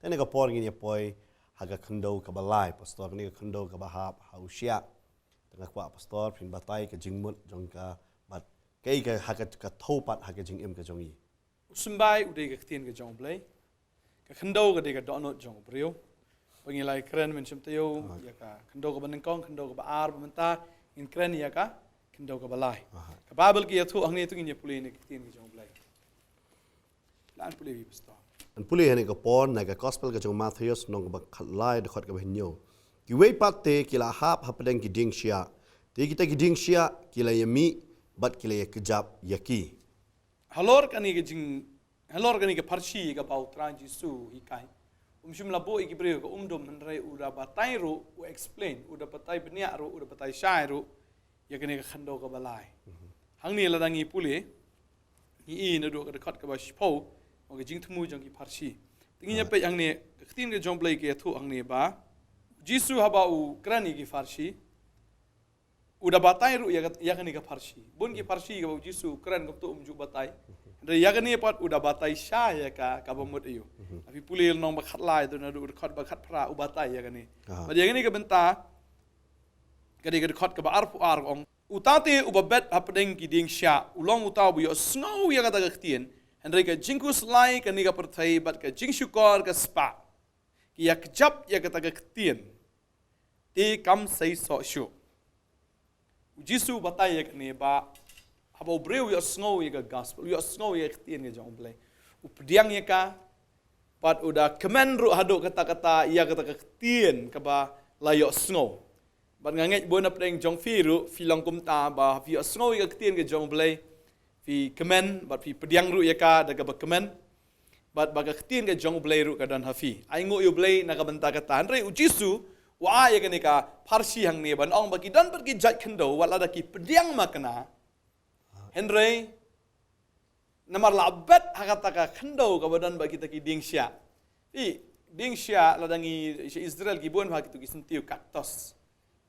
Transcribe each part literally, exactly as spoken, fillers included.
Ïa kane ka por ngin ïa poi ha ka khyndew kaba lai, pastor, kane ka khyndew kaba hap ha u shiah. Te nga kwah, pastor, phin batai ka jingmut jong ka, bad kaei ka, ha ka, ka thew pat ha ka jingim ka jong ngi. U symbai u dei ka ktien ka jong U Blei. Ka khyndew ka dei ka dohnud jong u briew. Ba ngi la ïakren mynshem taïew, ïa ka khyndew kaba nyngkong, khyndew kaba ar, bad mynta ngin kren ïa ka khyndew kaba lai. Ka Baibl ka ïathuh hangne, to ngin ïa pule ïa ka ktien ka jong U Blei. Lah, yn pule ïa, pastor. Yn pule hangne ka por na ka Gospel ka jong u Mathaios, lynnong kaba khatlai, dkhot kaba hynñiew. Kiwei pat te ki la hap hapdeng ki dieng shiah. Te kita ki dieng shiah ki la ïa mih bad ki la ïa kjap ïa ki. Halor kane ka jing, halor kane ka pharshi kaba U Trai Jisu u hikai, um shym la buh ïa ki briew ka umdum, hynrei u da batai ruh, u explain, u da batai bniah ruh, u da batai shai ruh ïa kane ka khyndew kaba lai. Hangne lada ngi pule, ngi i naduh ka dkhot kaba shiphew, ka jingthmu jong ki pharshi. Te ngin ïa peit hangne, ka ktien ka jong U Blei ka ïathuh hangne ba U Jisu haba u kren ïa ki pharshi, u da batai ruh ïa ka, ïa kane ka pharshi. Bun ki pharshi kaba U Jisu u kren kumto um ju batai. Hynrei ïa kane pat u da batai shai ïa ka, kaba mut aïu. Haba phi pule lynnong ba khatlai, naduh dkhot ba khatphra u batai ïa kane. Bad ïa kane ka bynta ka dei ka dkhot kaba arphew ar, ka ong: Uta te uba bet hapdeng ki dieng shiah u long uta uba ïohsngew ïa kata ka ktien, hynrei ka jingkhuslai kane ka pyrthei bad ka jingshukor ka spah ki ïa kjap ïa kata ka ktien, te kam sei soh shuh. U Jisu u batai ïa kane ba haba u briew u ïohsngew ïa ka gospel, u ïohsngew ïa ka ktien ka jong U Blei, u pdiang ïa ka, bad u da kmen ruh haduh katta katta ïa kata ka ktien kaba la ïohsngew. Bad nga ngeit bun na pdeng jong phi ruh phi long kumta, ba phi ïohsngew ïa ka ktien ka jong U Blei, phi kmen, bad phi pdiang ruh ïa ka da kaba kmen, bad ba ka ktien ka jong U Blei ruh ka don ha phi. Ai nguh ïa U Blei na ka bynta kata. Hynrei U Jisu u ai ïa kane ka pharshi hangne ban ong ba ki don pat ki jait khyndew, wat lada ki pdiang makna, hynrei namar la bet ha kata ka khyndew kaba don bad kita ki dieng shiah. Phi, dieng shiah, lada ngi sha Israel ki bun ha kito ki syntiew cactus.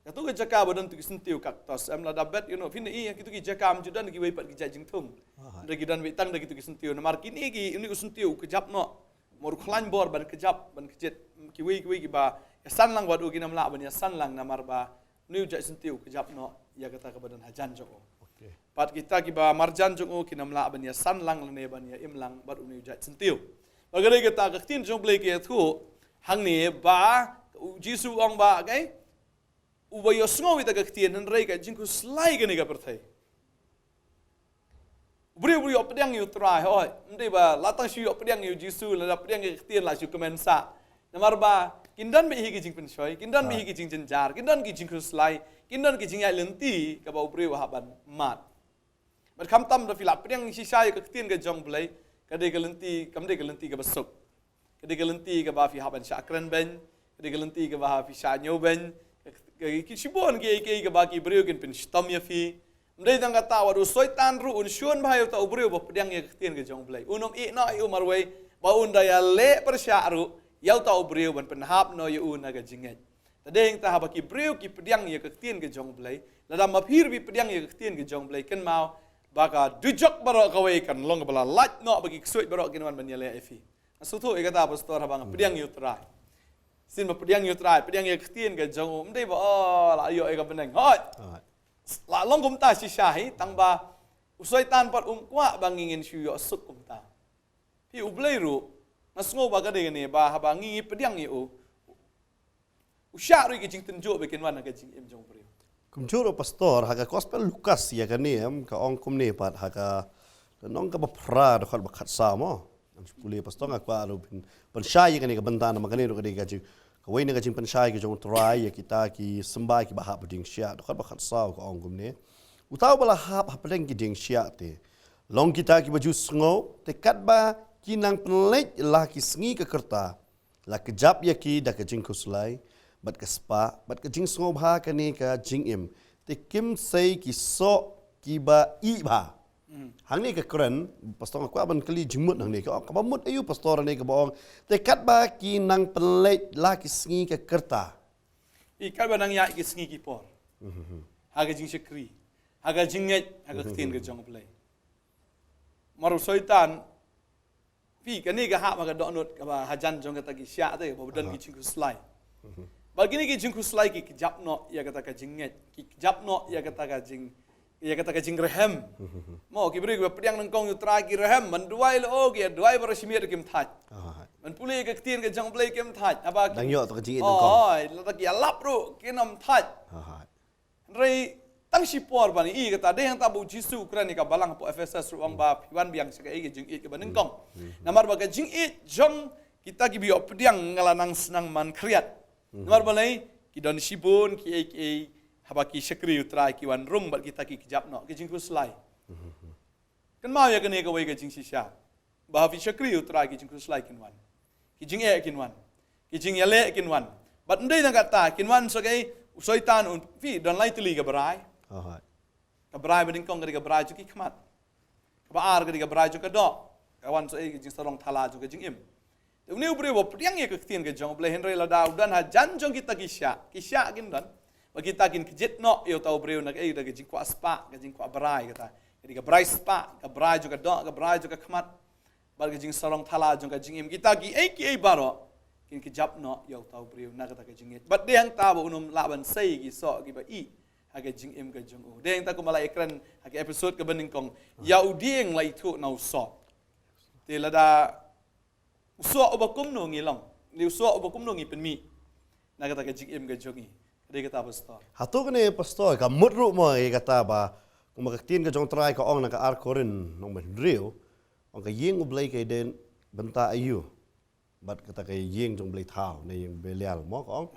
Kato ka jaka ba don kito ki syntiew cactus, em, lada bet, you know, phin ïa i, kito ki jaka ym ju don kiwei pat ki jait jingthung. Hynrei ki don beit tang da kito ki syntiew. Namar kine ki, une u syntiew u kjap noh. Namar u khlaiñ bor ban kjap, ban kjit. Kiwei kiwei kiba ïasan lang bad u kin ym lah ban ïasan lang namar ba une u jait syntiew u kjap noh ïa kata kaba don hajan jong u. Bad kita kiba marjan jong u kin ym lah ban ïasan lang lane ban ïa im lang bad une u jait syntiew. Bad ka dei kata ka ktien jong U Blei ka ïathuh hangne ba U Jisu u ong ba, okay, uba ïohsngew ïa kata ka ktien, hynrei ka jingkhuslai kane ka pyrthei. U briew uba ïoh pdiang ïa U Trai, hooid, ym dei ba la tang shu ïoh pdiang ïa U Jisu, lada pdiang ïa ka ktien la shu kmen sah. Namar ba kin don beit hi ki jingpynshoi, kin don beit hi ki jingjynjar, kin don ki jingkhuslai, kin don ki jingïaid lynti kaba u briew u hap ban mad. Bad khamtam da phi la pdiang shisha ïa ka ktien ka jong U Blei, ka dei ka lynti, kam dei ka lynti kaba suk. Ka dei ka lynti kaba phi hap ban shah kren beiñ, ka dei ka lynti kaba phi shah ñiew beiñ, ka, ka, ki shibun kiei kiei kaba ki briew kin pynshitom ïa phi. Ym dei tang kata, wat u Soitan ruh un shun bha ïa uta u briew ba pdiang ïa ka ktien ka jong U Blei. Un ym ïeh noh ïa u marwei, ba un da ïaleh pyrshah ruh ïa uta u briew ban pynhap noh ïa u na ka jingngeit. Te dei hangta haba ki briew ki pdiang ïa ka ktien ka jong U Blei, lada ma phi ruh phi pdiang ïa ka ktien ka jong U Blei, kynmaw ba ka dujok baroh kawei kan long kaba la lait noh, ba ki ksuid baroh kin wan ban ïaleh ïa phi. Nga sngewthuh ïa kata, pastor, haba nga pdiang ïa U Trai. Sien ba pdiang ïa U Trai, pdiang ïa ka ktien ka jong u, ym dei ba, oh, la ïoh ïa ka bneng. Hooid. La long kumta shisha hi, tang ba u Soitan pat um kwah ba ngi ngin shu ïoh suk kumta. Phi, U Blei ruh, nga sngew ba ka dei kane ba haba ngi ngi pdiang ïa u, u shah ruh ïa ki jingtynjuh ba kin wan ha ka jingim jong u briew. Kumjuh ruh, pastor, ha ka Gospel Lukas ïa kane, em, ka ong kumne pat ha ka lynnong kaba phra, dkhot ba khatsaw mo. Ngan shu pule, pastor, nga kwah ruh pyn, pynshai ïa kane ka bynta namar kane ruh ka dei ka jing, kawei na ka jingpynshai ka jong U Trai ïa kita ki symbai kiba hap ha dieng shiah. Dkhot ba khatsaw ka ong kumne: Uta uba la hap hapdeng ki dieng shiah te long kita kiba ju sngew, te katba ki nang pynleit la ki sngi ka rta, la kjap ïa ki da ka jingkhuslai bad ka spah bad ka jingsngewbha kane ka jingim, te kim sei ki soh kiba ih bha. Hangne ka kren, pastor, nga kwah ban kylli jingmut hangne, ka ong, kaba mut aïu, pastor, hangne kaba ong, te katba ki nang pynleit la ki sngi ka rta? Ïa katba nang ïaid ki sngi ki por. Ha ka jingshakri, ha ka jingngeit ha ka ktien ka jong U Blei. Namar u Soitan Phi, kane ka hap ha ka dohnud kaba hajan jong kata ki shiah te, ba don ki jingkhuslai. Ba kine ki jingkhuslai ki kjap noh ïa kata ka jingngeit, ki kjap noh ïa kata ka jing, ïa kata ka jingrhem. Mo, ki briew kiba pdiang nyngkong ïa u Trai ki rhem, ban duwai leh, oh, ki duwai ba rashmit kim thait. Ban pule ka ktien ka jong U Blei kim thait. Haba ki dang ïoh ta ka jingngeit nyngkong. Oh, lada ki ïalap ruh kin ym thait. Hynrei tang shipor ban i kata, dei hangta ba U Jisu u kren ïa ka balang hapoh Ephesus ruh, u ong ba phi wan biang sha kaei ka jingïeit kaba nyngkong. Namar ba ka jingïeit jong kita kiba ïoh pdiang nga la nang snang man khriat. Namar balei, ki don shibun kiei kiei, haba ki shakri U Trai ki wan rung bad kita ki kjap noh, ki jingkhuslai. Kynmaw ïa kane kawei ka jingshisha. Ba ha phi shakri U Trai ki jingkhuslai kin wan. Ki jingeh kin wan. Ki jingïaleh kin wan. Bad ym dei tang kata, kin wan sa kaei, u Soitan un, phi, don lai tylli ka brai. Ka brai ba nyngkong ka dei ka brai jong ki khmat. Kaba ar ka dei ka brai jong ka doh. Ka wan sa kaei, ka jingsarong thala jong ka jingim. Te une u briew ba pdiang ïa ka ktien ka jong U Blei, hynrei lada u don hajan jong kita ki shiah, ki shiah kin don. Ba kita kin kjit noh ïa uta u briew na kaei, da ka jingkwah spah, ka jingkwah brai kata. Ka dei ka brai spah, ka brai jong ka doh, ka brai jong ka khmat. Bad ka jingsarong thala jong ka jingim, kita kiei kiei baroh kin kjap noh ïa uta u briew na kata ka jingngeit. Bad dei hangta ba un ym lah ban sei ki soh kiba ih ha ka jingim ka jong u. Dei hangta kumba la ïakren ha ka episode kaba nyngkong, ïa u dieng la ithuh na u soh. Te lada u soh uba kumno ngi long, ne u soh uba kumno ngi pynmih na kata ka jingim ka jong ngi. Ka dei kata, Pastor. Hato kane, Pastor, ka mut ruh mo ïa kata ba, kumba ka ktien ka jong U Trai ka ong na ka ar Korinth lynnong ba hynriew, ong ka ïing U Blei ka dei bynta aïu? Bad kata ka ïing jong u blei thaw, ne ïing Belial mo ka ong.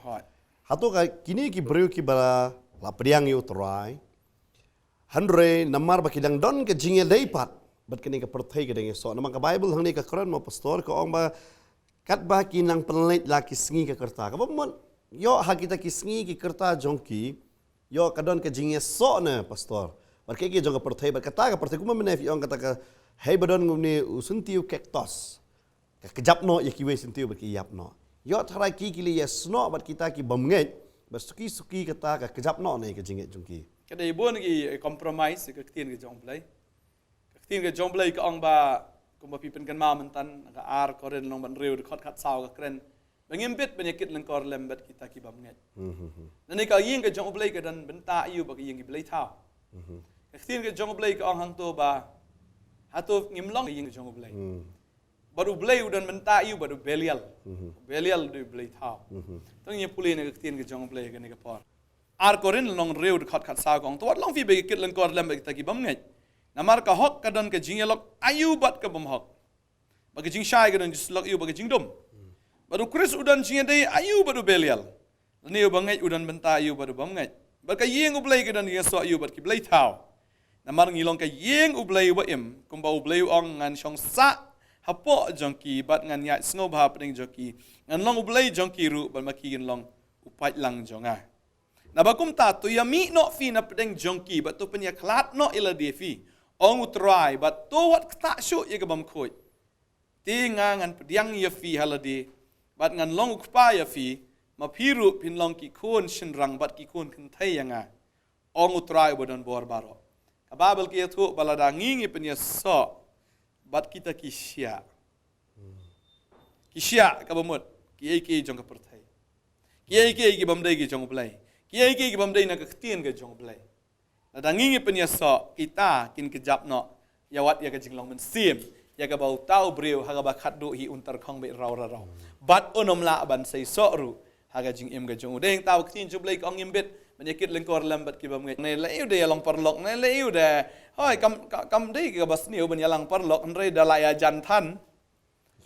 Hato ka kine ki briew kiba la pdiang ïa U Trai, hynrei namar ba ki dang don ka jingïadei pat bad kane ka pyrthei, ka dang ïasoh. Namar ka Baibl hangne ka kren mo, Pastor, ka ong ba katba ki nang pynleit la ki sngi ka rta. Kaba mut, ïoh ha kita ki sngi ki rta jong ki, ïoh ka don ka jingïasoh ne, Pastor. Bad kaei kaei jong ka pyrthei, bad kata ka pyrthei kumba mynne phi ong kata ka, hei ba don kumne u syntiew cactus. Ka kjap noh ïa kiwei syntiew bad ki ïap noh. Ïoh tharai ki ki la ïasnoh bad kita ki bym ngeit, bad suki suki kata ka kjap noh na ka jingngeit jong ki. Ka dei bun ki, eh, compromise ka ktien ka jong U Blei. Ka ktien ka jong U Blei ka ong ba, kumba phi pynkynmaw mynta, ka ar Korinth lynnong ba hynriew dkhot khatsaw ka kren ba ngim bit ban ïakit lyngkor lem bad kita ki bym ngeit. Nangne ka ïing ka jong U Blei ka don bynta aïu bad ka ïing ki blei thaw? Ka ktien ka jong U Blei ka ong hangto ba, hato ngim long ka ïing ka jong U Blei? Bad U Blei u don bynta aïu bad u Belial? Belial u dei u blei thaw. Tang ïa pule na ka ktien ka jong U Blei kane ka por. Ar Korinth lynnong hynriew dkhot khatsaw ka ong, to wat long phi ba ïakit lyngkor lem bad kita ki bym ngeit. Namar ka hok ka don ka jingïalok aïu bad ka bym hok? Bad ka jingshai ka don jingsyllok aïu bad ka jingdum? Bad u Khrist u don jingïadei aïu bad u Belial? Lane u bangeit u don bynta aïu bad u bym ngeit? Bad ka ïing U Blei ka don jingïasoh aïu bad ki blei thaw? Namar ngi long ka ïing U Blei uba im, kumba U Blei u ong, ngan shong sah hapoh jong ki bad ngan ïaid sngewbha hapdeng jong ki. Ngan long U Blei jong ki ruh bad ma ki kin long u paidlang jong nga. Naba kumta to ïamih noh phi na pdeng jong ki bad to pynïakhlad noh ïa lade phi, ong U Trai, bad to wat ktah shuh ïa ka bym khuid. Te nga ngan pdiang ïa phi ha lade bad ngan long u kpa ïa phi, ma phi ruh phin long ki khun shynrang bad ki khun kynthei ïa nga, ong U Trai uba don bor baroh. Ka Baibl ka ïathuh ba lada ngi ngi pynïasoh bad kita ki shiah. Ki shiah kaba mut kiei kiei jong ka pyrthei, kiei kiei ki bym dei ki jong U Blei, kiei kiei ki bym dei na ka ktien ka jong U Blei. Lada ngi ngi pynïasoh, kita kin kjap noh ïa wat ïa ka jinglong mynsiem, ïa kaba uta u briew ha kaba khatduh hi un tyrkhong beit rau rau rau. Bad un ym lah ban sei soh ruh ha ka jingim ka jong u. Dei hangta ba ka ktien jong U Blei ka ong ngim bit ban ïakit lyngkor lem bad ki bym ngeit. Ne la ïu de ïa long paralok, ne la ïu de. Hoi, kam, ka-, kam dei kaba sniew ban ïalang paralok, hynrei da la ïajan than.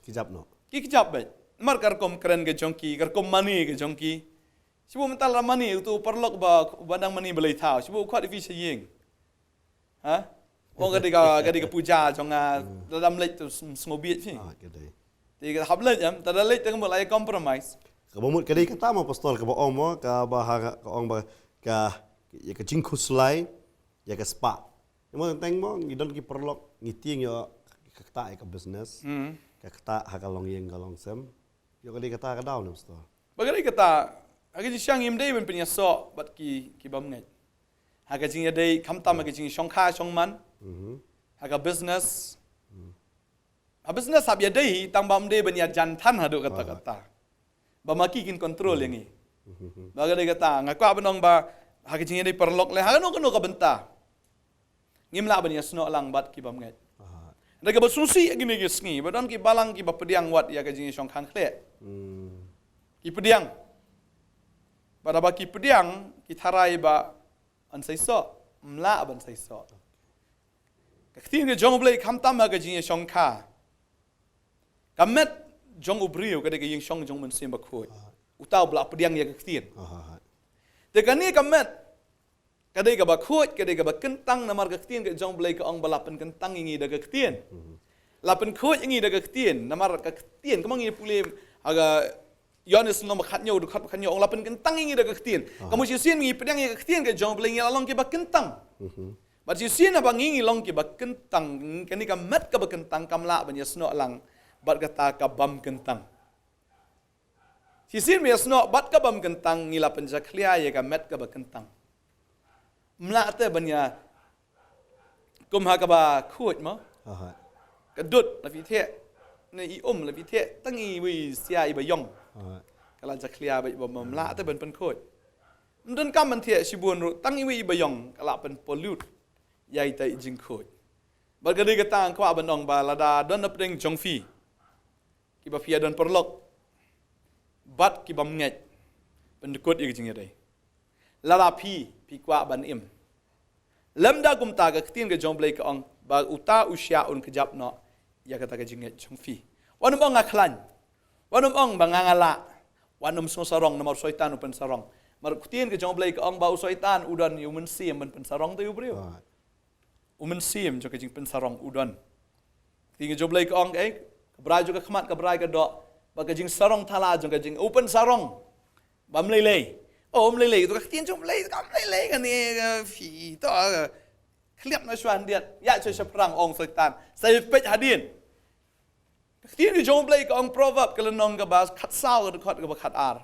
Ki kjap noh. Ki kjap beit. Namar ka rukom kren ka jong ki, ka rukom mane ka jong ki. Shu buh mynta la mane uto u paralok ba, ba dang mane blei thaw. Shu buh khot ïa phi sha ïing. Ha? Ong ka dei ka, ka dei ka puja jong nga, lada ym leit to sngewbha phi. Ah, ka dei. Te ka hap leit em, te da leit te ka mut la ïa compromise. Kaba mut ka dei kata mo, Pastor, kaba ong mo, kaba ha ka ong ba ka, ïa ka jingkhuslai ïa ka spah. Ïa mo teng teng mo, ngi don ki paralok, ngi tieng ïa ka ktah ïa ka business, ka ktah ha ka longïing ka longsem. Ïoh ka dei kata ka daw ne, Pastor? Ba ka dei kata, ha ka jingshisha ngim dei ban pynïasoh bad ki, ki bym ngeit. Ha ka jingïadei, khamtam ha ka jingshongkha shongman. Ha ka business. Ka business hap ïadei hi, tang ba ym dei ban ïajan than haduh katta katta. Ba ma ki kin control ïa ngi. Ba ka dei kata, nga kwah ban ong ba, ha ka jingïadei paralok leh, ha kano kano ka bynta. Ngim lah ban ïasnoh lang bad ki bym ngeit. Hynrei kaba sngewsih ha kine ki sngi, ba don ki balang kiba pdiang wat ïa ka jingïashongkhang khleh. Ki pdiang. Bad haba ki pdiang, ki tharai ba yn sa ïasoh, ym lah ban sa ïasoh. Ka ktien ka jong U Blei khamtam ha ka jingïashongkha. Ka met jong u briew ka dei ka ïingshong jong u Mynsiem Bakhuid. Uta uba la pdiang ïa ka ktien. Te kane ka met ka dei kaba khuid, ka dei kaba kyntang, namar ka ktien ka jong U Blei ka ong ba la pynkyntang ïa ngi da ka ktien. La pynkhuid ïa ngi da ka ktien, namar ka ktien, kumba ngi pule ha ka Ïoannis lynnong ba khatñiew, dkhot ba khatñiew, ong la pynkyntang ïa ngi da ka ktien. Ka mut shisien ngi pdiang ïa ka ktien ka jong U Blei ngi la long kiba kyntang. Bad shisien haba ngi ngi long kiba kyntang, kane ka met kaba kyntang kam lah ban ïasnoh lang bad kata ka bym kyntang. Shisien ba ïasnoh bad ka bym kyntang ngi la pynjakhlia ïa ka met kaba kyntang. Ym lah te ban ïa kum ha kaba khuid mo. Ka dud la phi theh, ne i um la phi theh, tang iwei i sia iba ïong. Ka la jakhlia bad iba ym lah te ban pynkhuid. Ym donkam ban theh shibun ruh, tang iwei iba ïong ka la pynpollute ïa ita i jingkhuid. Bad ka dei kata nga kwah ban ong ba lada don na pdeng jong phi kiba phi ïa don paralok bad ki bym ngeit, pyndkut ïa ka jingïadei. Lada phi, phi kwah ban im, lymda kumta ka ktien ka jong U Blei ka ong ba uta u shiah un kjap noh ïa kata ka jingngeit jong phi. Wat nym ong nga khlaiñ. Wat nym ong ba nga nga lah. Wat nym sngewsarong namar u Soitan u pynsarong. Namar ka ktien ka jong U Blei ka ong ba u Soitan u don ïa u mynsiem ban pynsarong ïa u briew. U mynsiem jong ka jingpynsarong u don. Ka ktien ka jong U Blei ka ong, eh, ka brai jong ka khmat, ka brai ka doh, bad ka jingsarong thala jong ka jing, u pynsarong. Bym lei lei. Oh, ym lei lei, to ka ktien jong U Blei, kam lei lei kane, eh, phi, to, eh, khlieh noh shuwa khyndiat, ïaid sha shaphrang, ong Soitan. Sa ïa peit hadien. Ka ktien ka jong U Blei ka ong Proverb ka lynnong kaba khatsaw ka dkhot kaba khatar.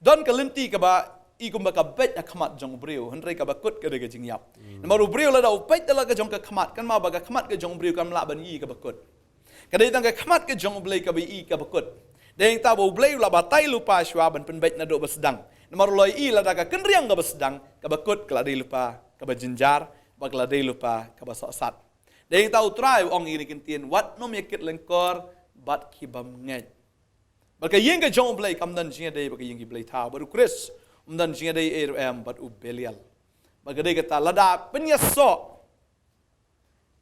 Don ka lynti kaba i kumba ka beit ha khmat jong u briew, hynrei kaba kut ka dei ka jingïap. Namar u briew lada u peit da la ka jong ka khmat, kynmaw ba ka khmat ka jong u briew kam lah ban i kaba kut. Ka dei tang ka khmat ka jong U Blei kaba i kaba kut. Dei nangta ba U Blei u la batai lypa shuwa ban pynbeit naduh ba sdang. Namar u la i lada ka kynriang kaba sdang, kaba kut ka la dei lypa kaba jynjar, bad ka la dei lypa kaba sohsat. Dei nangta U Trai u ong ïa kine ki ktien, wat nym ïa kit lyngkor bad ki bym ngeit. Bad ka ïing ka jong U Blei kam don jingïadei bad ka ïing ki blei thaw, bad u Khrist um don jingïadei ei ruh em bad u Belial. Bad ka dei kata lada pynïasoh,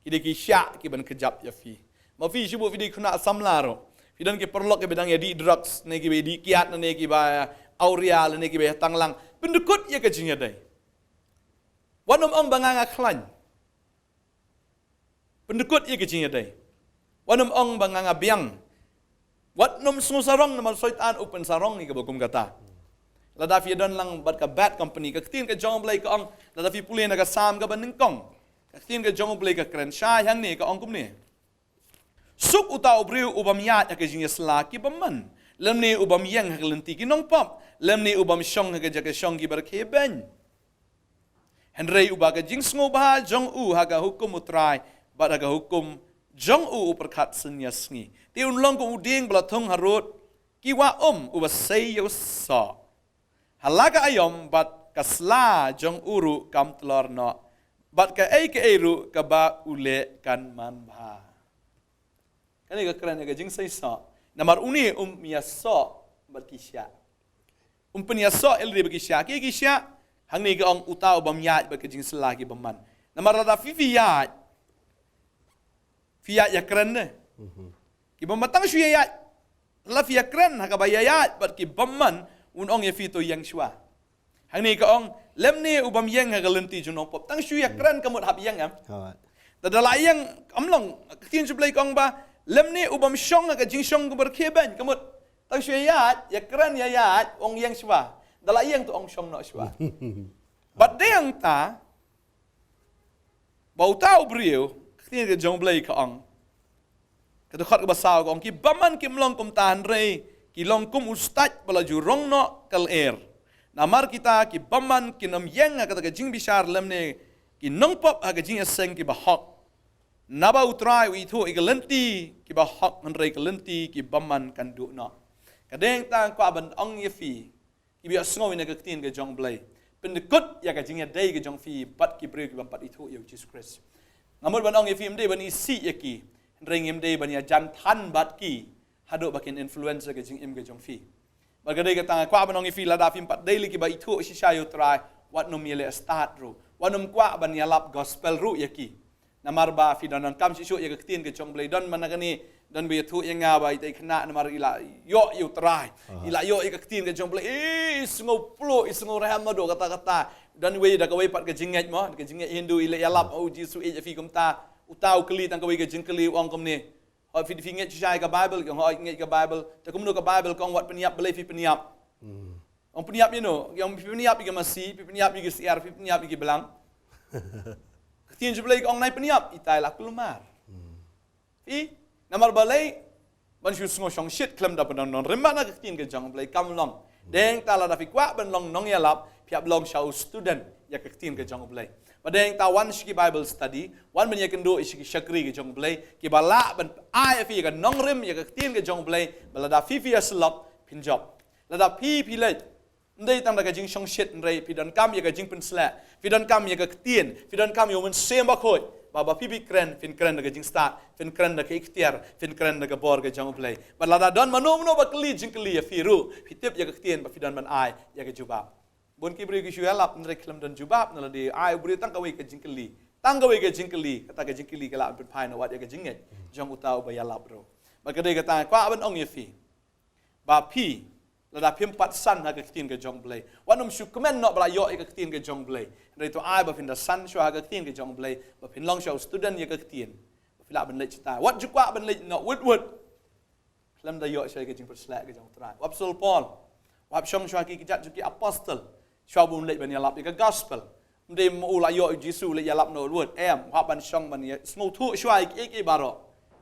ki dei ki shiah ki ban kjap ïa phi. Ma phi shu buh phi dei khynnah samla ruh, phi don ki paralok kiba dang ïa dih drugs, ne kiba ïa dih kiad, ne kiba awria, ne kiba ïa tang lang, pyndkut ïa ka jingïadei. Wat nym ong ba nga nga khlaiñ. Pyndkut ïa ka jingïadei. Wat nym ong ba nga nga biang. Wat nym sngewsarong namar Soitan u pynsarong ïa kaba kum kata. Lada phi don lang bad ka bad company, ka ktien ka jong U Blei ka ong, lada phi pule na ka Salm kaba nyngkong, ka ktien ka jong U Blei ka kren shai hangne, ka ong kumne. Suk uta u briew u bym ïaid ha ka jingïasla ki bymman, lymne u bym ïeng ha ka lynti ki nongpop, lymne u bym shong ha ka jaka shong kiba rkhie beiñ. Hynrei uba ka jingsngewbha jong u ha ka hukum U Trai, bad ha ka hukum jong u u pyrkhat synñia sngi, te un long kum u dieng ba la thung harud ki wah um uba sei ïa u soh. Ha la ka aïom bad ka sla jong u ruh kam tlor noh, bad kaei kaei ruh kaba u leh kan manbha. Kane ka kren ïa ka jingseisoh. Namar une um ïasoh bad ki shiah. Um pynïasoh ïa lade bad ki shiah. Ki, ki shiah, hangne ka ong uta u bym ïaid bad ka jingsla ki bymman. Namar lada phi, phi ïaid, phi ïaid ïakren ne. Ki bymman tang shu ïaid. Lada phi ïakren ha kaba ïaid bad ki bymman, un ong ïa phi to ïeng shuwa. Hangne ka ong, lymne u bym ïeng ha ka lynti jong u nongpop. Tang shu ïakren ka mut hap ïeng em. Te da la ïeng, ym long, ka ktien jong U Blei ka ong ba, lymne u bym shong ha ka jingshong kaba rkhie beiñ, ka mut tang shu ïaid, ïakren ïaid, ong ïeng shuwa. Da la ïeng to ong shong noh shuwa. Bad dei hangta, ba uta u briew, ka ktien ka jong U Blei ka ong. Ka dkhot kaba saw ka ong, ki bymman kim long kumta hynrei ki long kum u stait ba la ju rong noh ka lyer. Namar kita ki bymman kin ym ïeng ha kata ka jingbishar lymne ki nongpop ha ka jingïaseng kiba hok. Naba U Trai u ithuh ïa ka lynti kiba hok, hynrei ka lynti ki bymman kan duh noh. Ka dei tang kwah ban ong ïa phi kiba ïohsngew ïa ka ktien ka jong U Blei, pyndykut ïa ka jingïadei ka jong phi bad ki briew ki bym pat ithuh ïa U Jisu Khrist. Nga mut ban ong ïa phi, ym dei ban isih ïa ki, hynrei ngim dei ban ïajan than bad ki haduh ba kin influence ïa ka jingim ka jong phi. Bad ka dei kata nga kwah ban ong ïa phi, lada phim pat dei lei kiba ithuh shisha ïa U Trai, wat nym ïaleh stad ruh, wat nym kwah ban ïalap gospel ruh ïa ki. Namar ba phi don, donkam shisha ïa ka ktien ka jong U Blei. Don man kane, don ba ïathuh ïa nga ba ita i khynnah namar i la ïoh ïa U Trai, i la ïoh ïa ka ktien ka jong U Blei, i sngew pluh, i sngew rhem haduh katta katta. Don wei da kawei pat ka jingngeit mo, ka jingngeit Hindu, i la ïalap, oh, U Jisu ïeit ïa phi kumta. Uta u kylli tang kawei ka jingkylli, u ong kumne: Hooid, phi, phi ngeit shisha ïa ka Bible? Ki ong, hooid, ngeit ïa ka Bible. Te kumno ka Bible ka ong, wat pynïap? Balei phi pynïap? Ong pynïap ïa no? Ki ong phi pynïap ïa ki masi, phi pynïap ïa ki syiar, phi pynïap ïa ki blang. Ka ktien jong U Blei ka ong nai pynïap, ita i la kulmar. Phi, namar balei? Ban shu sngew shongshit khlem da pyndonkam rim bad na ka ktien ka jong U Blei, kam long. Dei tang lada phi kwah ban long nongïalap, phi hap long sha u student ïa ka ktien ka jong U Blei. Bad dei tang wan sha ki Bible study, wan ban ïakynduh ïa ki shakri ka jong U Blei, kiba lah ban ai ïa phi ïa ka nongrim ïa ka ktien ka jong U Blei, bad lada phi phi ïasyllok, phin jop. Lada phi phi leit, ym dei tang da ka jingshongshit, hynrei phi donkam ïa ka jingpynshlur, phi donkam ïa ka ktien, phi donkam ïa U Mynsiem Bakhuid, ba, ba phi phi kren, phin kren da ka jingstad, phin kren da ka iktiar, phin kren da ka bor ka jong U Blei. Bad lada don mano mano ba kylli jingkylli ïa phi ruh, phi tip ïa ka ktien, ba phi don ban ai ïa ka jubab. Bun ki briew ki shu ïalap, hynrei khlem don jubab na lade, ai u briew tang kawei ka jingkylli. Tang kawei ka jingkylli, kata ka jingkylli ka lah ban pynphai noh wat ïa ka jingngeit jong uta uba ïalap ruh. Bad ka dei kata nga kwah ban ong ïa phi, ba phi, lada phim pat san ha ka ktien ka jong U Blei, wat nym shu kmen noh ba la ïoh ïa ka ktien ka jong U Blei. Hynrei to ai ba phin da san shuwa ha ka ktien ka jong U Blei, ba phin long shuwa u student ïa ka ktien, ba phi lah ban leit shata. Wat ju kwah ban leit noh wut wut khlem da ïoh shuwa ïa ka jingpynshlur ka jong U Trai. U Apostol Paul, u hap shong shuwa ki kjat jong ki apostol, shuwa ba un leit ban ïalap ïa ka gospel. Ym dei ma u la ïoh U Jisu u leit ïalap noh wut wut, em, u hap ban shong ban ïa sngewthuh shuwa ïa ki, ïa ki baroh,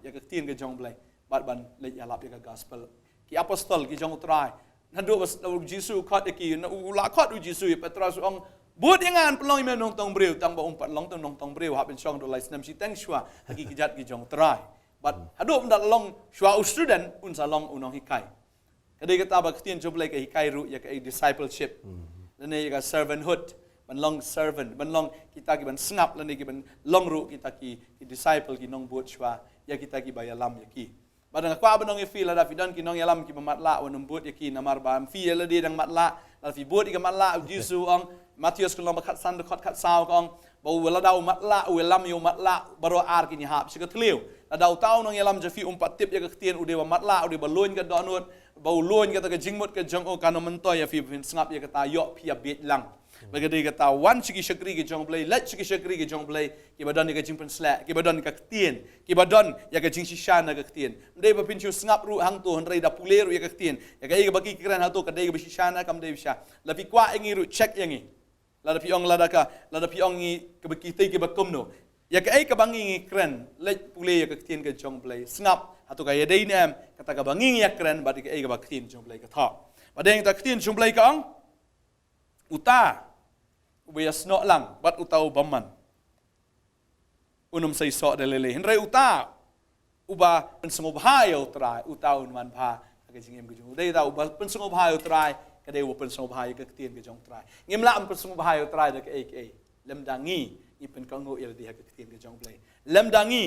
ïa ka ktien ka jong U Blei, bad ban leit ïalap ïa ka gospel. Ki apostol ki jong U Trai, naduh ba s-, U Jisu u khot ïa ki, na u, u la khot U Jisu ïa Petros, u ong, bud ïa nga ban pynlong ïa me nongtong briew. Tang ba um pat long tang nongtong briew, hap ban shong haduh lai snem shiteng shuwa ha ki kjat ki jong U Trai. Bad haduh um da long shuwa u student, un sa long u nonghikai. Ka dei kata ba ka ktien jong U Blei ka hikai ruh ïa ka discipleship, lane ïa ka servanthood, ban long servant, ban long kita ki ban sngap, lane ki ban long ruh kita ki, ki disciple, ki nongbud shuwa ïa kita kiba ïalam ïa ki. Bad nga kwah ban ong ïa phi, lada phi don ki nongïalam kiba matlah, wat nym bud ïa ki, namar ba phi ïa lade dang matlah. Lada phi bud ïa ka matlah, U Jisu u ong, Mathaios ka lynnong ba khatsan, dkhot khatsaw ka ong, ba u lada u matlah u ïalam ïa u matlah, baroh ar kin ïahap sha ka thliew. Lada uta u nongïalam jong phi um pat tip ïa ka ktien, u dei ba matlah, u dei ba luid ka dohnud, ba u luid kata ka jingmut ka jong u, kan ym myntoi ïa phi ba phin sngap ïa kata, ïoh phi ïa bieit lang. Bad ka dei kata, wan sha ki shakri ki jong U Blei, leit sha ki shakri ki jong U Blei, kiba don ïa ka jingpynshlur, kiba don ïa ka ktien, kiba don ïa ka jingshisha na ka ktien. Ym dei ba phin shu sngap ruh hangto, hynrei da pule ruh ïa ka ktien. Ïa kaei kaba ki kren hato ka dei kaba shisha ne kam dei ba shisha. Lada phi kwah ïa ngi ruh check ïa ngi. Lada phi ong, lada ka, lada phi ong ngi kaba, kitei kiba kumno. Ïa kaei kaba ngi ngi kren, leit pule ïa ka ktien ka jong U Blei. Sngap hato ka ïadei ne em kata kaba ngi ngi ïa kren bad ïa kaei kaba ka ktien jong U Blei ka thoh. Bad dei kata ka ktien jong U Blei ka ong, uta uba ïasnoh lang bad uta u bymman un ym sei soh da lei lei. Hynrei uta uba pynsngewbha ïa U Trai, uta un wan bha ha ka jingim ka jong u. Dei uta uba pynsngewbha ïa U Trai, ka dei uba pynsngewbha ïa ka ktien ka jong U Trai. Ngim lah ban pynsngewbha ïa U Trai da kaei kaei lymda ngi ngi pynkohnguh ïa lade ha ka ktien ka jong U Blei, lymda ngi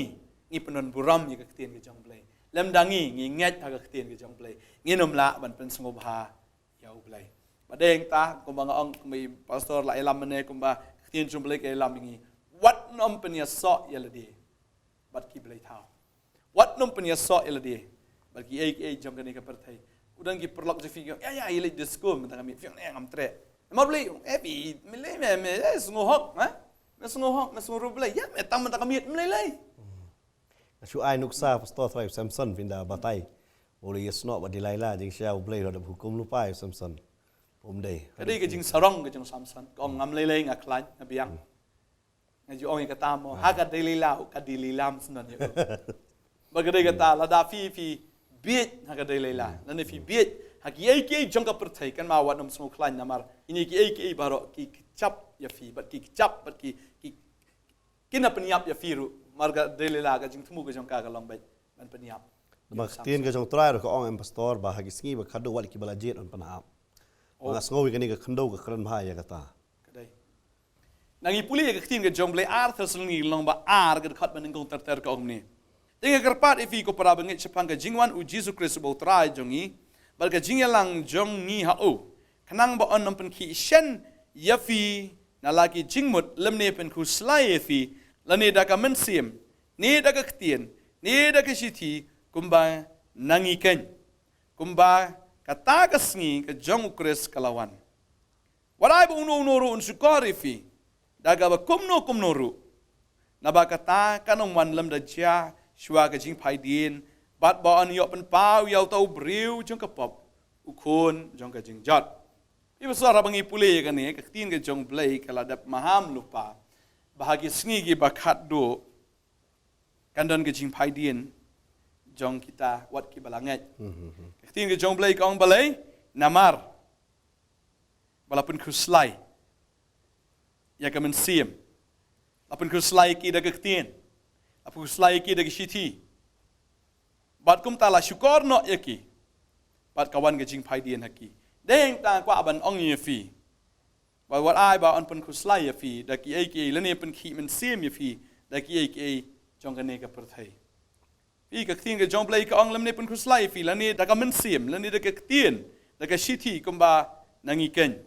ngi pyndonburom ïa ka ktien ka jong U Blei, lymda ngi ngi ngeit ha ka ktien ka jong U Blei, ngin ym lah ban pynsngewbha ïa U Blei. Bad dei kata, kumba nga ong, kumba i pastor la ïalam mynne, kumba ka ktien jong U Blei ka ïalam ïa ngi, wat nym pynïasoh ïa lade bad ki blei thaw. Wat nym pynïasoh ïa lade bad kiei kiei jong kane ka pyrthei. U don ki paralok jong phi ki ong, ïa ïa, ïa leit disco mynta ka miet. Phi ong, eh, ngam treh. Namar balei? Eh, phi, me lei me, me, eh, sngewhok, ha? Me sngewhok, me sngewhok ruh balei? Ïa, me tam mynta ka miet, me lei lei. Nga shu ai nuksa, pastor, trai u Samson, phin da batai. U la ïasnoh bad Delilah, jingshisha U Blei u la dep hukum lypa ïa u Samson. Pom dei. Ka dei ka jingsarong ka jong u Samson. Ka ong, ngam lei lei, nga khlaiñ, nga biang. Nga ju ong ïa kata mo, ha ka Delilah, ka Delilah, ym sngewdon ïa u. Bad ka dei kata, lada phi phi bieit ha ka Delilah, lane phi bieit ha kiei kiei jong ka pyrthei, kynmaw, wat nym sngewkhlaiñ, namar kine kiei kiei baroh ki kjap ïa phi bad ki kjap bad ki, ki, kin da pynïap ïa phi ruh. Mar ka dei la ka jingthmu ka jong ka ka long beit ban pynïap. Namar ka ktien ka jong Trai ruh ka ong, em pastor, ba ha ki sngi ba khadduh wat ki ba la jied yn pynhap. Oh. Nga sngew ïa kane ka khyndew ka kren bha ïa kata. Ka dei. Nang ïa pule ïa ka ktien ka jong Blei, ar Thessaloni lynnong ba ar, ka dkhot ba nyngkong ter ter, ka ong kumne: Te nga kyrpad ïa phi ko para bangeit shaphang ka jingwan u Jisu Khrist uba u Trai jong ngi, bad ka jingïalang jong ngi ha u, khnang ba un ym pynkhih shen ïa phi na la ki jingmut lymne pynkhuslai ïa phi, lane da ka mynsiem, ne da ka ktien, ne da ka shithi, kumba na ngi keiñ, kumba kata ka sngi ka jong u Khrist ka la wan. Wat ai ba uno uno ruh un shukor ïa phi da kaba kumno kumno ruh, naba kata kan ym wan lymda jia shuwa ka jingphaidien, bad ba yn ïoh pynpaw ïa uta u briew jong ka pop, u khun jong ka jingjot. Phi pastor, haba ngi pule ïa kane ka ktien ka jong Blei, ka la dep maham lypa ba ha ki sngi kiba khadduh kan don ka jingphaidien jong kita wat kiba la ngeit. Mhm. Ka ktien ka jong Blei ka ong balei? Namar ba la pynkhuslai ïa ka mynsiem, la pynkhuslai ïa ki da ka ktien, la pynkhuslai ïa ki da ka shithi, bad kumta la shukor noh ïa ki, bad ka wan ka jingphaidien ha ki. Dei hangta kwah ban ong ïa phi, ba wat ai ba yn pynkhuslai ïa phi da kiei kiei, lane pynkhih mynsiem ïa phi da kiei kiei jong kane ka pyrthei. Phi, ka ktien ka jong Blei ka ong, lymne pynkhuslai ïa phi lane da ka mynsiem, lane da ka ktien, da ka shithi, kumba na ngi keiñ,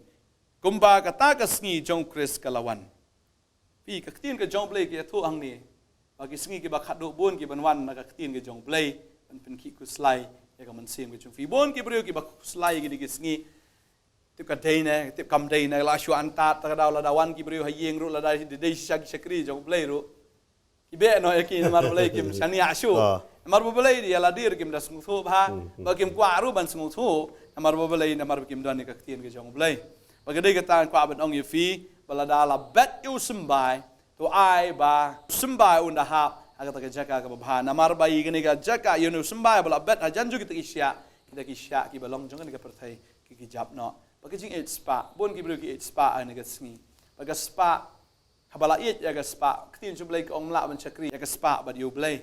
kumba kata ka sngi jong u Khrist ka la wan. Phi, ka ktien ka jong Blei ka ïathuh hangne ba ki sngi kiba khadduh bun ki ban wan na ka ktien ka jong Blei ban pynkhih khuslai ïa ka mynsiem ka jong phi. Bun ki briew kiba khuslai ïa kine ki sngi. Tip ka dei ne, tip kam dei ne, la shu antad, ta ka daw lada wan ki briew ha ïing ruh, lada dei shisha ki shakri jong Blei ruh, ki beh noh ïa ki, namar balei? Kim shaniah shuh. Ah. Namar ba balei? Ïa lade ruh kim da sngewthuh bha. Hmm, hmm. Ba kim kwah ruh ban sngewthuh, namar ba balei? Namar ba kim don ïa ka ktien ka jong Blei. Ba ka dei kata nga kwah ban ong ïa phi, ba lada la bet ïa u symbai, to ai ba u symbai un da hap ha kata ka jaka kaba bha. Namar ba ïa kane ka jaka, ïa une u symbai ba la bet hajan jong kita ki shiah, kita ki shiah kiba long jong kane ka pyrthei ki, ki jap noh. Ba ka jingïeit spah, bun ki briew ki ïeit spah ha kane ka sngi. Ba ka spah, haba la ïeit ïa ka spah, ka ktien jong Blei ka ong, ym lah ban shakri ïa ka spah bad ïa u Blei.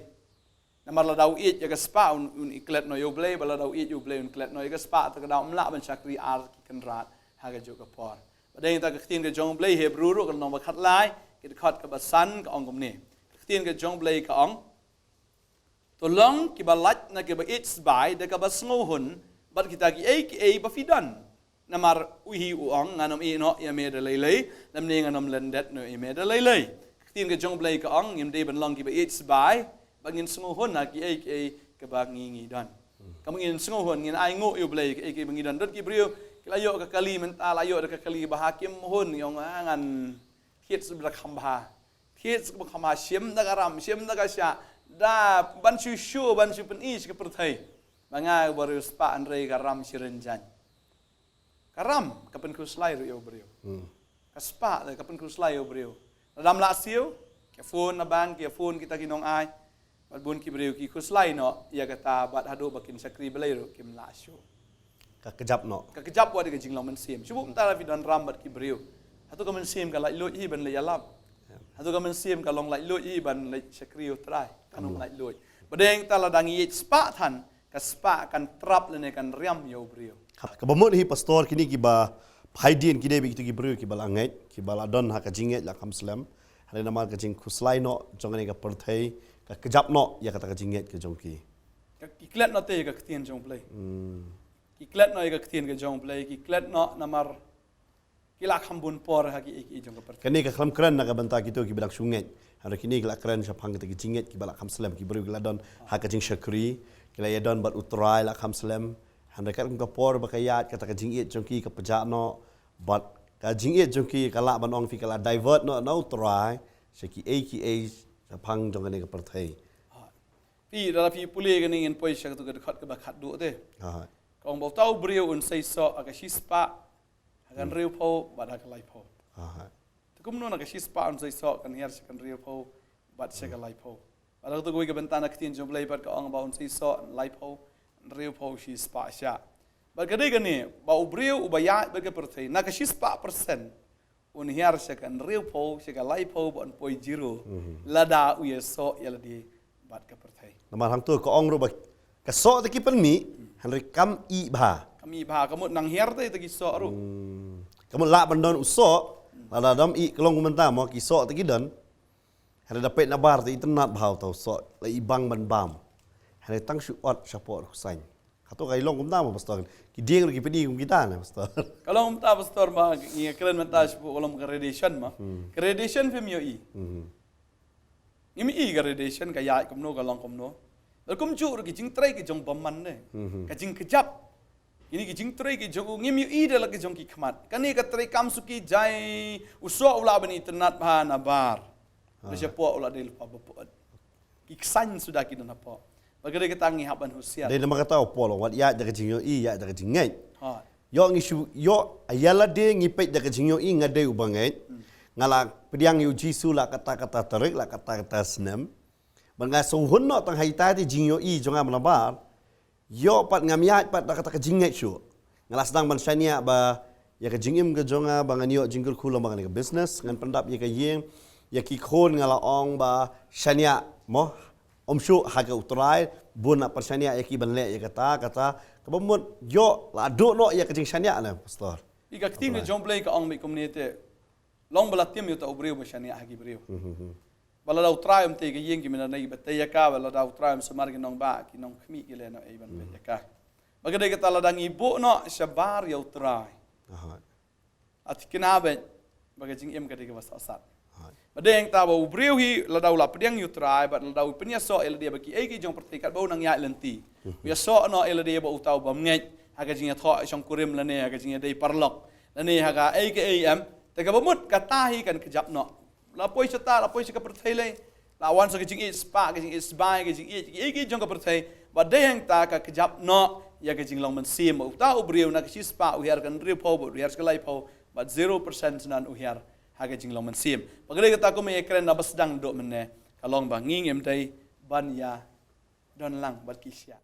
Namar lada u ïeit ïa ka spah un, un ïaklet noh ïa u Blei, bad lada u ïeit ïa u Blei un klet noh ïa ka spah, ta ka daw ym lah ban shakri ar ki kynrad ha kajuh ka por. Bad dei ta ka ktien ka jong Blei, Hebru ruh ka lynnong ba khatlai, ka dkhot kaba san, ka ong kumne. Ka ktien ka jong Blei ka ong: To long kiba lait na kiba ïeit sbai da kaba sngewhun bad kita kiei kiei ba phi don. Namar u hi u ong, ngan ym ïeh noh ïa me da lei lei, lymne ngan ym lyndet noh ïa me da lei lei. Ka ktien ka jong Blei ka ong, ngim dei ban long kiba ïeit sbai, ba ngin sngewhun ha kiei kiei kiba ngi, ngi don. Kaba ngin sngewhun, ngin ai nguh ïa u Blei kiei kiei ba ngi don. Don ki briew ki la ïoh ka kali mynta, la ïoh da ka kali ba ha kim hun, ïa ong, ah, ngan thied shu ba kham bha. Thied shu ba kham bha, shim da ka ram, shim da ka shah, da ban shu shu, ban shu pyni sha ka pyrthei. Ba nga uba riewspah, hynrei ka ram shi rynjang. Ka ram ka pynkhuslai ruh ïa u briew. Hmm. Ka spah te ka pynkhuslai ïa u briew. Lada ym lah siew, ki phone na bank, ki phone kita ki nongai. Bad bun ki briew ki khuslai noh ïa kata, bad haduh ba kin shakri Blei ruh kim lah shuh. Ka kjap noh. Ka kjap wat ïa ka jinglong mynsiem. Shu buh mynta la phi don ram bad ki briew, hato ka mynsiem ka laitluid hi ban leit ïalap? Ya. Hato ka mynsiem ka long laitluid hi ban leit shakri U Trai? Kam long. Kam laitluid. Ba dei ta, lada ngi ïeit spah than, ka spah kan trap lane kan riam ïa u briew. Kaba mut hi pastor, kine kiba phaidien ki dei beit kito ki briew kiba la ngeit, kiba la don ha ka jingngeit la kham slem. Hynrei namar ka jingkhuslai noh jong kane ka pyrthei, ka kjap noh ïa kata ka jingngeit ka jong ki. Ka, ki klet noh te ïa ka ktien jong Blei. Hmm. Ki klet noh ïa ka ktien ka jong Blei, ki klet noh namar ki la kham bun por ha kiei kiei jong ka pyrthei. Kane ka khlem kren na ka bynta kito kiba dang shu ngeit. Hynrei kine ki la kren shaphang kita ki jingngeit kiba la kham slem, ki briew ki la don ha ka jingshakri, ki la ïadon bad U Trai la kham slem. Hynrei katkum ka por ba ka ïaid, kata ka jingïeit jong ki ka pjah noh, bad ka jingïeit jong ki ka lah ban ong phi ka la divert noh na U Trai sha kiei kiei shaphang jong kane ka pyrthei. Phi, lada phi pule kane, ngin poi sha katu ka dkhot kaba khatduh te. Ha. Ka ong ba uta u briew un sei soh ha ka shispah, ha ka hynriewphew bad ha ka laiphew. Aha. Te kumno na ka shispah un sei soh, ka hiar sha ka hynriewphew bad sha ka laiphew? Bad ha katu kawei ka bynta na ka ktien jong Blei pat ka ong ba un sei soh laiphew, hynriewphew shispah shah. Bad ka dei kane ba u briew uba ïaid bad ka pyrthei, na ka shispah percent un hiar sha ka hynriewphew, sha ka laiphew, ba un poi zero. Lada u ïasoh ïa lade bad ka pyrthei. Namar hangto ka ong ruh ba ka soh te ki pynmih, hynrei kam ïeh bha. Kam ïeh bha, ka mut nang hiar te te ki soh ruh. Hmm. Ka mut lah ban don u soh, lada dam ïeh ka long kumta mo, ki soh te ki don. Hynrei da peit nabar te itynnad bha uta u soh, la i bang ban bam. Hynrei tang shu ot shapoh ruh u saiñ. Hato ka i long kumta mo, pastor? Ki dieng ruh ki pyni kum kita ne, pastor? Ka long kumta, pastor, ba ngi kren mynta shapoh ka long ka radiation mo. Hmm. Ka radiation phim ïohi. Hmm. Ngim i ka radiation ka ïaid kumno, ka long kumno. Bad kumjuh ruh ki jingtrei ki jong bymman ne. Mhm. Ka jingkjap. Kine ki jingtrei ki jong u ngim ïohi da la ki jong ki khmat. Kane ka treikam suki jai u soh u lah ban itynnad bha nabar. Ah. Da shapoh u la dei lypa ba pyut. Ki ksaiñ suda ki don hapoh. Ba ka dei kata ngi hap ban husiar. Dei namar kata u Paul, wat ïaid da ka jingïohi, ïaid da ka jingngeit. Ha. Ïoh ngi shu, ïoh, ïa lade ngi peit da ka jingïohi nga dei u bangeit. Hmm. Nga la pdiang ïa u Jisu la katta katta tarik, la katta katta snem. Bad nga sngewhun noh tang ha ita i jingïohi jong nga ba nabar. Ïoh pat ngam ïaid pat da kata ka jingngeit shuh. Nga la sdang ban shaniah ba ïa ka jingim ka jong nga ba ngan ïoh jingkyrkhu lyngba kane ka business, ngan pyndap ïa ka ïing, ïa ki khun nga la ong ba shaniah mo, ym shuh ha ka U Trai, bun la pyrshaniah ïa ki ban leh ïa kata, kata, kaba mut ïoh la duh noh ïa ka jingshaniah ne, pastor. Ïa ka ktien ka jong U Blei ka ong beit kumne te. Long ba la tim ïa uta u briew ba shaniah ha ki briew. Mhm, mhm. Ba lada U Trai um tei ka ïing ki myn lane kiba tei ïa ka, ba lada U Trai um sumar ki nongbah, ki nongkhmih ki leh noh ei ban peit ïa ka. Ba ka dei kata lada ngi buh noh shabar ïa U Trai. Aha. Ati kina beit, ba ka jingim ka dei kaba sah sat. Aha. Ba dei hangta ba u briew hi lada u la pdiang ïa U Trai, bad lada u pynïasoh ïa lade ba ki ei ki jong pyrthei katba u nang ïaid lynti. Mhm. U ïasoh noh ïa lade ba uta u bym ngeit, ha ka jingïathoh shongkurim lane, ha ka jingïadei paralok. Lane ha ka ei ka ei em. Te kaba mut kata hi kan kjap noh. La poi shata, la poi sha ka pyrthei lei. La wan sa ka jingïeit spah, ka jingïeit sbai, ka jingïeit, ka jingïeit jong ka pyrthei. Ba dei hangta ka kjap noh ïa ka jinglong mynsiem. Uta u briew na ka shispah u hiar ka hynriewphew, bad u hiar sha ka laiphew, bad zero percent nan u hiar ha ka jinglong mynsiem. Ba ka dei kata kumne ïa kren na ba sdang duh mynne. Ka long ba ngi ngim dei ban ïa don lang bad ki shiah.